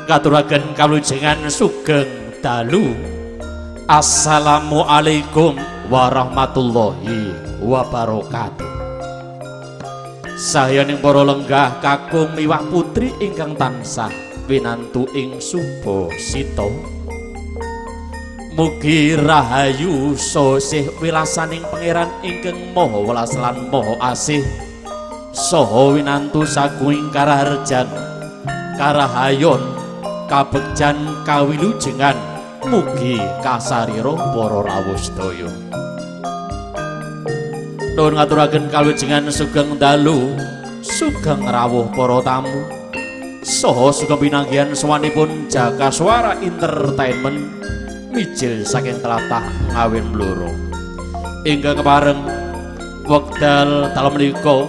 Ngaturaken kawilujengan sugeng dalu. Assalamualaikum warahmatullahi wabarakatuh. Sayaning para lenggah kakung miwah putri ingkang tansah winantu ing suba sita. Mugi rahayu sosih wilasaning pangeran ingkang maha welas lan maha asih. Saha winantu saguing karaharjan karahayon kabegjan kawilujengan mugi kasarira para rawuh sedaya. Nuwun ngaturaken kawilujengan sugeng dalu, sugeng rawuh para tamu. Saha sugeng pinanggihan sowanipun Jaka Swara Entertainment mijil saking tlatah Ngawen Blora. Ingkang kepareng wekdal dalem menika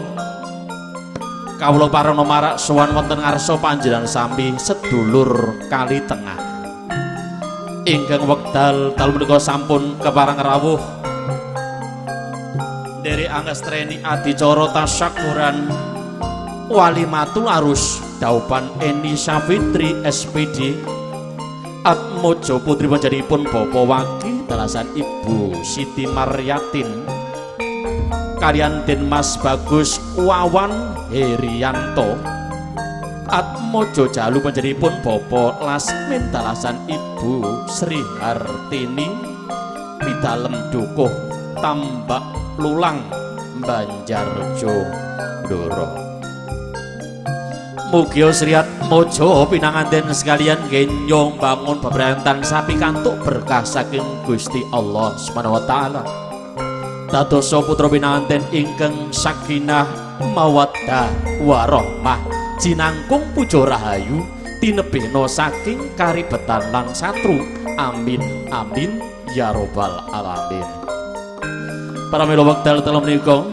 kawula pareng marak sowan wonten ngarsa panjenengan sami sedulur Kali Tengah. Ingkang wekdal dalu menika sampun kepareng rawuh dari angestreni adicara tasyakuran walimatul arus daupan Eni Safitri SPD Atmojo putri panjenenganipun Bapak Waki dalasan Ibu Siti Maryatin kalian Den Mas Bagus Wawan Herianto Atmojo Jalu panjenenganipun Bapak Lasmin dalasan Ibu Sri Hartini pidalem Dukuh Tambak Lulang Banjarjo Blora. Mugi Sri Atmojo pinanganten sekalian genyong bangun bebrayan tansah pikantuk berkah saking Gusti Allah Subhanahu wa taala. Dadosa putra pinanganten ingkang sakinah mawaddah warahmah jinangkung puja rahayu tinebihna saking karibetan lan satru. Amin amin ya robbal alamin. Pramila wekdal telu menika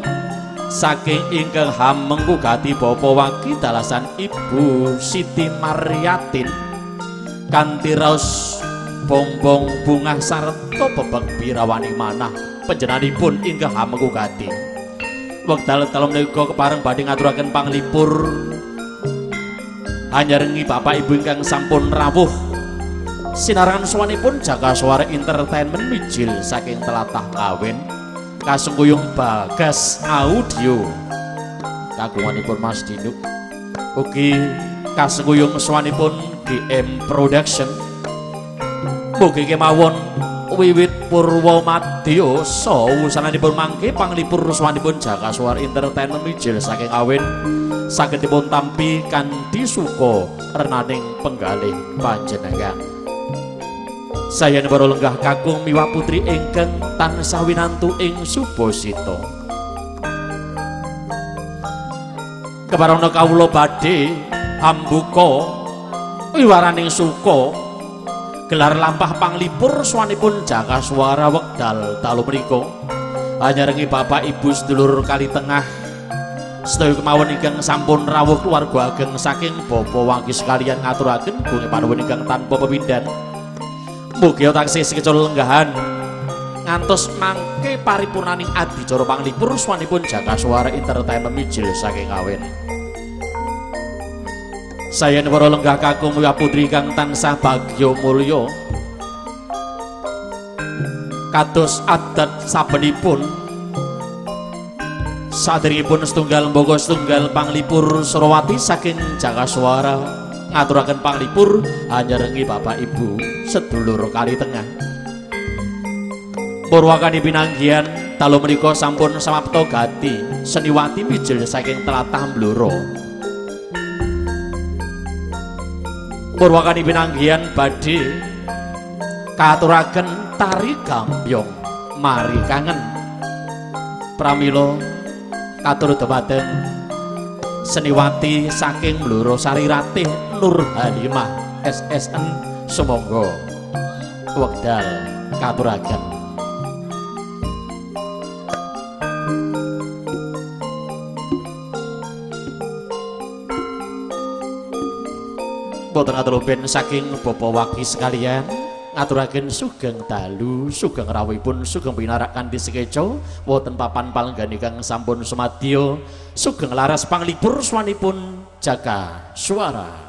saking ingkang hamengku gati Bapak Waki dalasan Ibu Siti Maryatin kanthi raos bongbong bungah sarta bebek birawani manah panjenenganipun ingkang hamengku gati. Wekdal dalu menika kepareng badhe ngaturaken panglipur anyarengi Bapak Ibu ingkang sampun rawuh sinarangan sowanipun Jaka Swara Entertainment mijil saking tlatah Ngawen kasengkuyung Bagas Audio kagunganipun Mas Dinuk, ugi kasengkuyung sowanipun GM Production. Mugi kemawon wiwit purwa madya saha wusananipun mangke panglipur sowanipun Jaka Swara Entertainment mijil saking Ngawen saged dipun tampi kanthi suka renaning penggalih panjenengan. Sayan para lenggah kakung miwah putri ingkang tansah winantu ing subasita. Keparana kawula badhe hambuka wiwaraning suka gelar lampah panglipur sowanipun Jaka Swara wekdal dalu menika anyarengi Bapak Ibu sedulur Kali Tengah sedaya kemawon ingkang sampun rawuh keluarga ageng saking Bapak Waki sekalian ngaturaken gunge panuwun ingkang tanpa pepindhan. Mugi taksih sekeca lenggahan ngantos mangke paripurnaning adicara panglipur sowanipun Jaka Swara Entertainment mijil saking Ngawen. Sayan para lenggah kakung miwah putri ingkang tansah bagya mulya kados adat sabenipun saderengipun setunggal mbaka setunggal panglipur Surawati saking Jaka Swara ngaturaken panglipur anyarengi Bapak Ibu sedulur Kali Tengah. Purwakani pinanggihan dalu menika sampun samapta gati seniwati mijil saking tlatah Blora. Purwakani pinanggihan badhe katuraken tari gambyong mari kangen. Pramila katur dumateng seniwati saking Blora Sari Ratih Nur Halimah SSN sumangga wekdal katuraken. Boten aturupen saking Bapak Waki sekalian ngaturaken sugeng dalu, sugeng rawuhipun, sugeng pinarak kanthi sekeca wonten papan palenggan ingkang sampun sumadya, sugeng laras panglipur swanipun Jaka Swara.